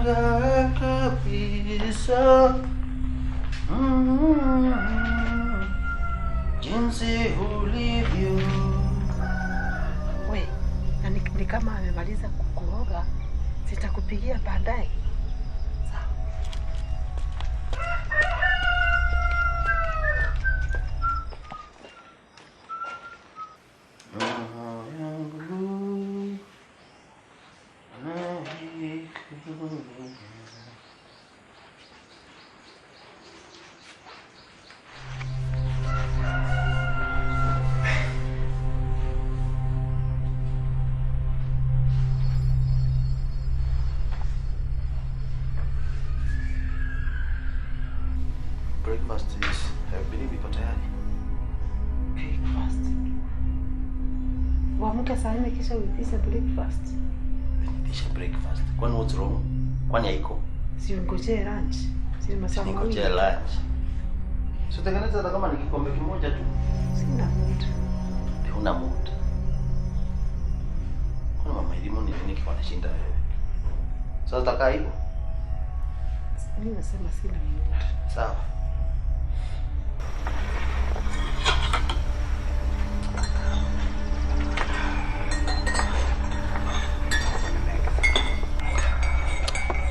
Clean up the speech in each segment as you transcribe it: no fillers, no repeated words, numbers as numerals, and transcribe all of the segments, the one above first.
Nashangaa kabisa jinsi ulivyo. We, na ni kama amemaliza kukuoga, sitakupigia baadaye. Sawa. Roho yangu naikulia. Breakfast is, I believe iko tayari. Breakfast. Uamke saa 4 kisha uitishe breakfast. Itisha breakfast. Kwani what's wrong? Kwani haiko? Si ungojee lunch. Si masaa mawili. Ningojee lunch. Si utengeneze hata kama ni kikombe kimoja tu. Sina muda. Huna muda. Kwani mama elimu ni nini kiwa nashinda wewe? Sasa utakaa hivyo? Mimi nasema sina muda. Sawa.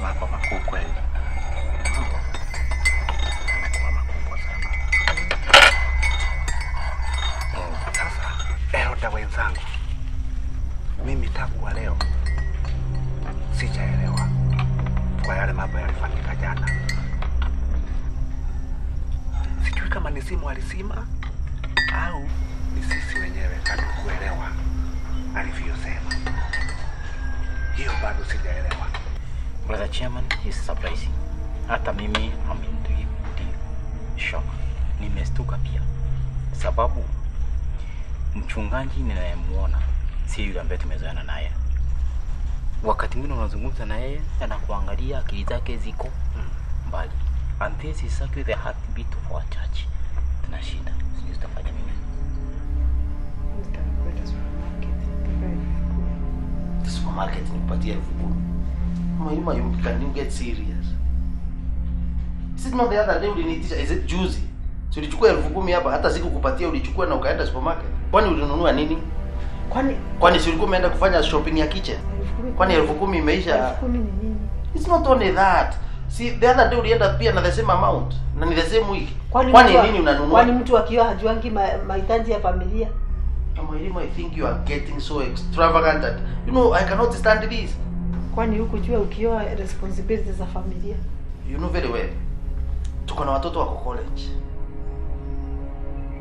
Mambo makuu kweli. Mambo yamekuwa makubwa sana. Sasa elda wenzangu, mimi tangu wa leo sijaelewa kwa yale mambo yalifanyika jana. Sijui kama ni simu alisima au ni sisi wenyewe hatukuelewa alivyosema. Hiyo bado sijaelewa. Brother Chairman is surprising. Hata mimi I'm in deep, deep shock. Nimestuka pia. Sababu mchungaji ninayemuona si yule ambaye tumezoeana naye. Wakati mwingine unazungumza na yeye anakuangalia, akili zake ziko mbali. And this is actually the heartbeat of our church. Tunashinda. Sijui tutafanya nini. Nitakwenda supermarket. Nitaka 10,000. The supermarket nikupatie 10,000. Mama, you can you get serious? Is it not the other day uliniitisha? Is it juzi? Si ulichukua 10,000 hapa, hata sikukupatia, ulichukua na ukaenda supermarket. Kwani ulinunua nini? Kwani si ulikuwa umeenda kufanya shopping ya kitchen? 10,000 Kwani 10,000 imeisha? 10,000 ni nini? It's not only that. See, the other day ulienda pia na the same amount na ni the same week. Kwani Kwani mtu nini unanunua? Kwani mtu akiwa hajuangi mahitaji ya familia? Mama Elimu, I think you are getting so extravagant that you know I cannot stand this. Kwani hukujua ukioa responsibilities za familia? You know very well. Tuko na watoto wako college.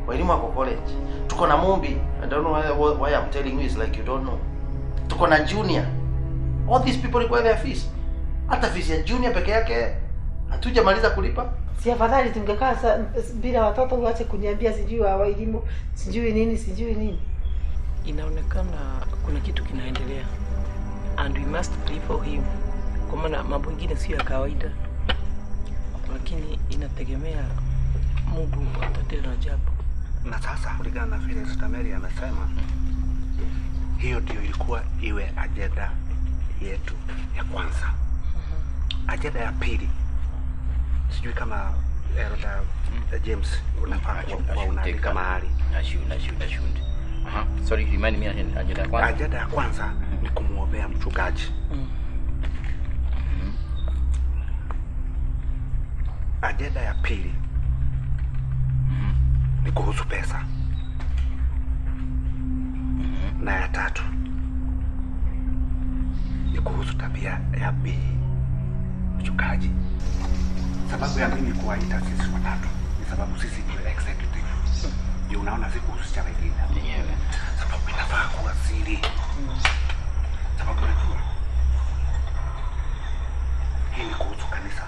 Walimu wako college. Tuko na Mumbi. I don't know why I'm telling you, it's like you don't know. Tuko na junior. All these people require their fees. Hata fees ya junior peke yake hatujamaliza kulipa. Si afadhali tungekaa bila watoto, uache kuniambia sijui wa elimu, sijui nini, sijui nini. Inaonekana kuna kitu kinaendelea and we must pray for him, kwa maana mambo mengine sio ya kawaida, lakini inategemea Mungu atatenda jambo. Na sasa kulingana na vile Sister Mary amesema, hiyo ndio ilikuwa iwe ajenda yetu ya kwanza. Ajenda ya pili, sijui kama Elder James unafaa kuwa unaandika mahali. Aha. Sorry, remind me ajenda ya kwanza. Ajenda ya kwanza ni kumuombea mchungaji. Ajenda ya pili ni kuhusu pesa. Na ya tatu ni kuhusu tabia ya bi mchungaji. Sababu ya mimi kuwaita sisi watatu ni sababu sisi ndio executive. Ndio unaona si kuhusisha wengine. Yenyewe. Sababu inafaa kuwa siri. Sababu unajua hii ni kuhusu kanisa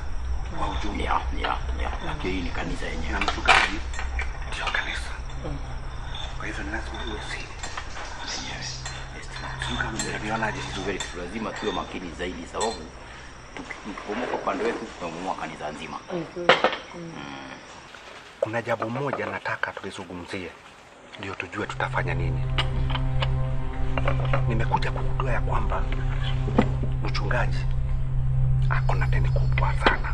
kwa ujumla. Yeah. Lakini hii ni kanisa yenyewe. Na mchungaji ndio kanisa. Kwa hivyo ni lazima iwe siri. Yenyewe. Yes. Sijui kama mnavyonaje. Lazima tuwe makini zaidi sababu tukibomoka upande wetu tunabomoa kanisa nzima. Kuna jambo moja nataka tulizungumzie ndio tujue tutafanya nini. Nimekuja kugundua ya kwamba mchungaji Ako na deni kubwa sana.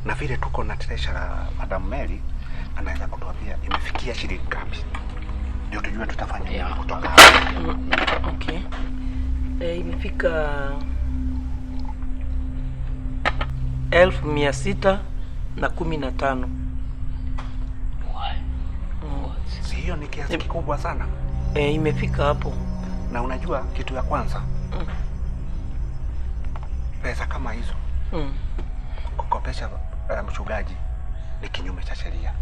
Na vile tuko na treasurer Madam Mary, anaweza kutuambia imefikia shilingi ngapi. Ndio tujue tutafanya nini kutoka hapo. Okay. Imefika 615,000. Si hiyo ni kiasi kikubwa sana? Imefika hapo. Na unajua kitu ya kwanza, pesa kama hizo kukopesha mchungaji ni kinyume cha sheria.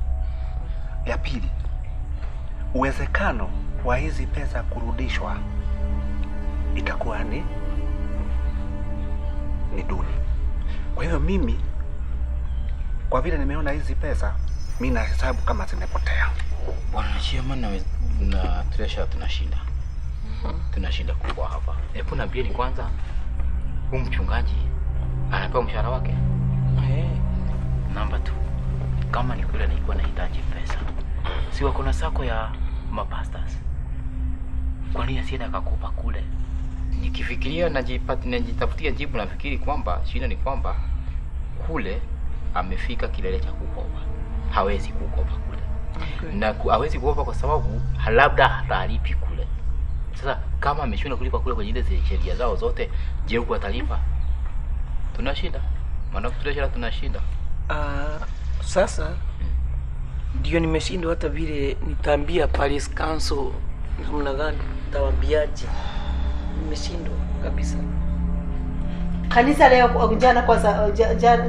Ya pili, uwezekano wa hizi pesa kurudishwa itakuwa ni duni. Kwa hivyo mimi, kwa vile nimeona hizi pesa, mimi nahesabu kama zimepotea. Bwana Chairman na treasurer tunashinda. Tunashinda kubwa hapa. Hebu niambieni kwanza, huyu mchungaji anapewa mshahara wake? Namba 2, kama ni kweli alikuwa anahitaji pesa, si wako na sako ya mapastors? Kwa nini asiende akakopa kule? Nikifikiria najitafutia jibu, nafikiri kwamba shida ni kwamba kule amefika kilele cha kukopa. Hawezi kukopa kule. Okay. Na hawezi kukopa kwa sababu labda hatalipi kule. Sasa kama ameshindwa kulipa kule kwenye ile sheria zao zote, je, huko atalipa? Tunashinda. Maana tunashinda tunashinda. Sasa ndio nimeshindwa hata vile nitaambia Parish Council namna gani, nitawaambiaje? Nimeshindwa kabisa. Kanisa leo jana kwanza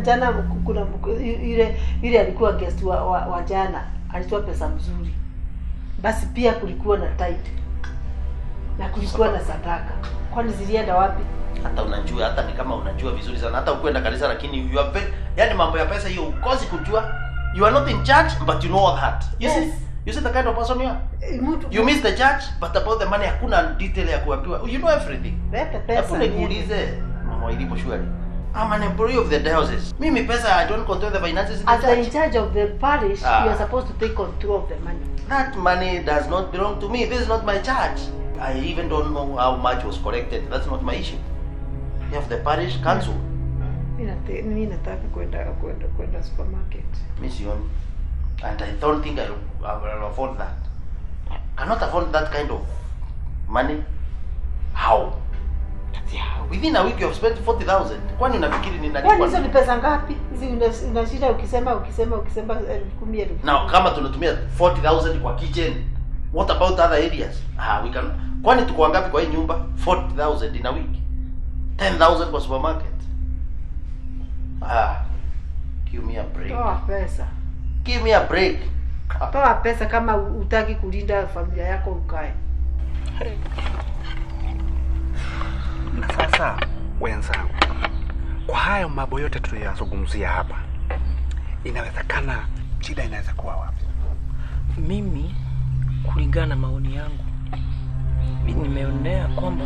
jana kuna yule alikuwa guest wa jana, alitoa pesa mzuri. Basi pia kulikuwa na tithe na kulikuwa na sadaka. Kwani zilienda wapi? Hata unajua, hata ni kama unajua vizuri sana, hata ukwenda kanisa lakini you are yani mambo ya pesa hiyo ukosi kujua. You are not in church but you know all that. You Yes. see? You see the kind of person you are? You miss the church but about the money hakuna detail ya kuambiwa. You know everything. Leta pesa. Hebu nikuulize, Mama Ilipo surely. I'm an employee of the diocese. Mimi pesa, I don't control the finances in the As church. in charge of the parish, you are supposed to take control of the money. That money does not belong to me. This is not my church. I even don't know how much was collected. That's not my issue. You have the parish council. Mimi nataka kwenda supermarket. Mimi sioni. And I don't think I will afford that. I cannot afford that kind of money. How? Within a week you have spent 40,000. Kwani unafikiri ni nani? Kwani hizo ni pesa ngapi? Hizi unashinda ukisema 10,000. Now kama tunatumia 40,000 kwa kitchen, what about other areas? We can. Kwani tuko wangapi kwa hii nyumba? 40,000 in a week. 10,000 kwa supermarket. Give me a break. Toa pesa. Give me a break. Toa pesa kama hutaki kulinda familia yako ukae. Na sasa wenzangu, kwa hayo mambo yote tuliyozungumzia hapa, inawezekana shida inaweza kuwa wapi? Mimi kulingana na maoni yangu, nimeonea kwamba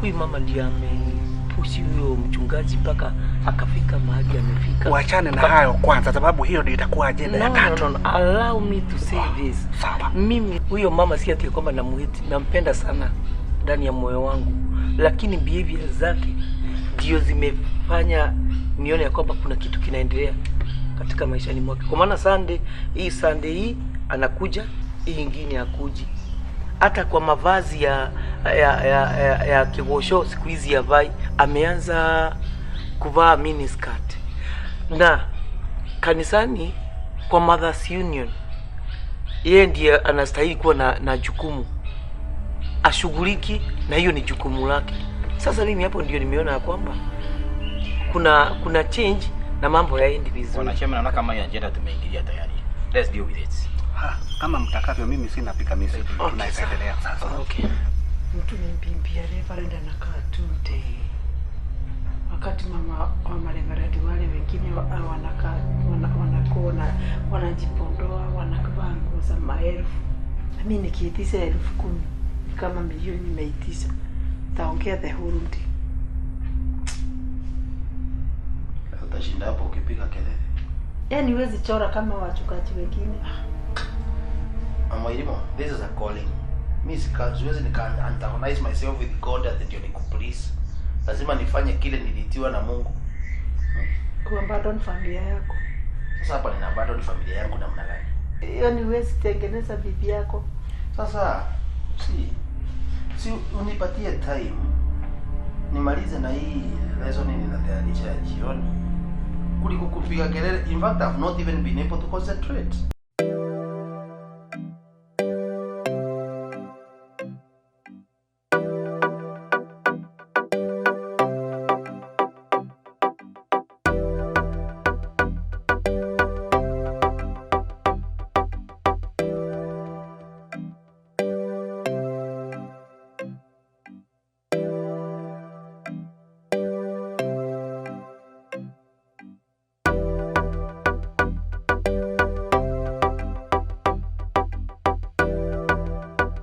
huyu mama ndiye amepushi huyo mchungaji mpaka akafika mahali amefika. Uachane na hayo kwanza, sababu hiyo ndio itakuwa ajenda ya tatu. No. Allow me to say this. Sawa. Mimi huyo mama si ati kwamba nampenda sana ndani ya moyo wangu, lakini behavior zake ndio zimefanya nione ya kwamba kuna kitu kinaendelea katika maishani mwake. Kwa maana Sunday hii anakuja, hii nyingine hakuji. Hata kwa mavazi ya kigosho siku hizi havai, ameanza kuvaa miniskirt. Na kanisani kwa Mothers Union, yeye ndiye anastahili kuwa na jukumu, ashughuliki na hiyo ni jukumu lake. Sasa mimi hapo ndio nimeona kwamba kuna change na mambo yaendi vizuri. Bwana Chairman, naona kama hii agenda tumeingilia tayari. Let's deal with it. Kama mtakavyo, mimi sina pingamizi. Okay, tunaendelea sasa. Okay. Mtu nimpimbia Reverend anakaa tu day. Wakati mama Reverend wale wengine wanakaa wanakuwa wanajipondoa, wanavaa nguo za maelfu. Mimi nikiitisha 10,000 kama milioni nimeitisha, taongea the whole day. Utashinda hapo ukipiga kelele. Yaani huwezi chora kama wachungaji wengine. Mama Irimo, this is a calling. Mimi siwezi nika antagonize myself with God at the ndio please. Lazima nifanye kile niliitiwa na Mungu. Kuabandon familia yako. Sasa hapa nina abandon familia yangu namna gani? Yaani huwezi tengeneza bibi yako. Sasa si unipatie time nimalize na hii lesson ninatayarisha ya jioni kuliko kupiga kelele. In fact, I've not even been able to concentrate.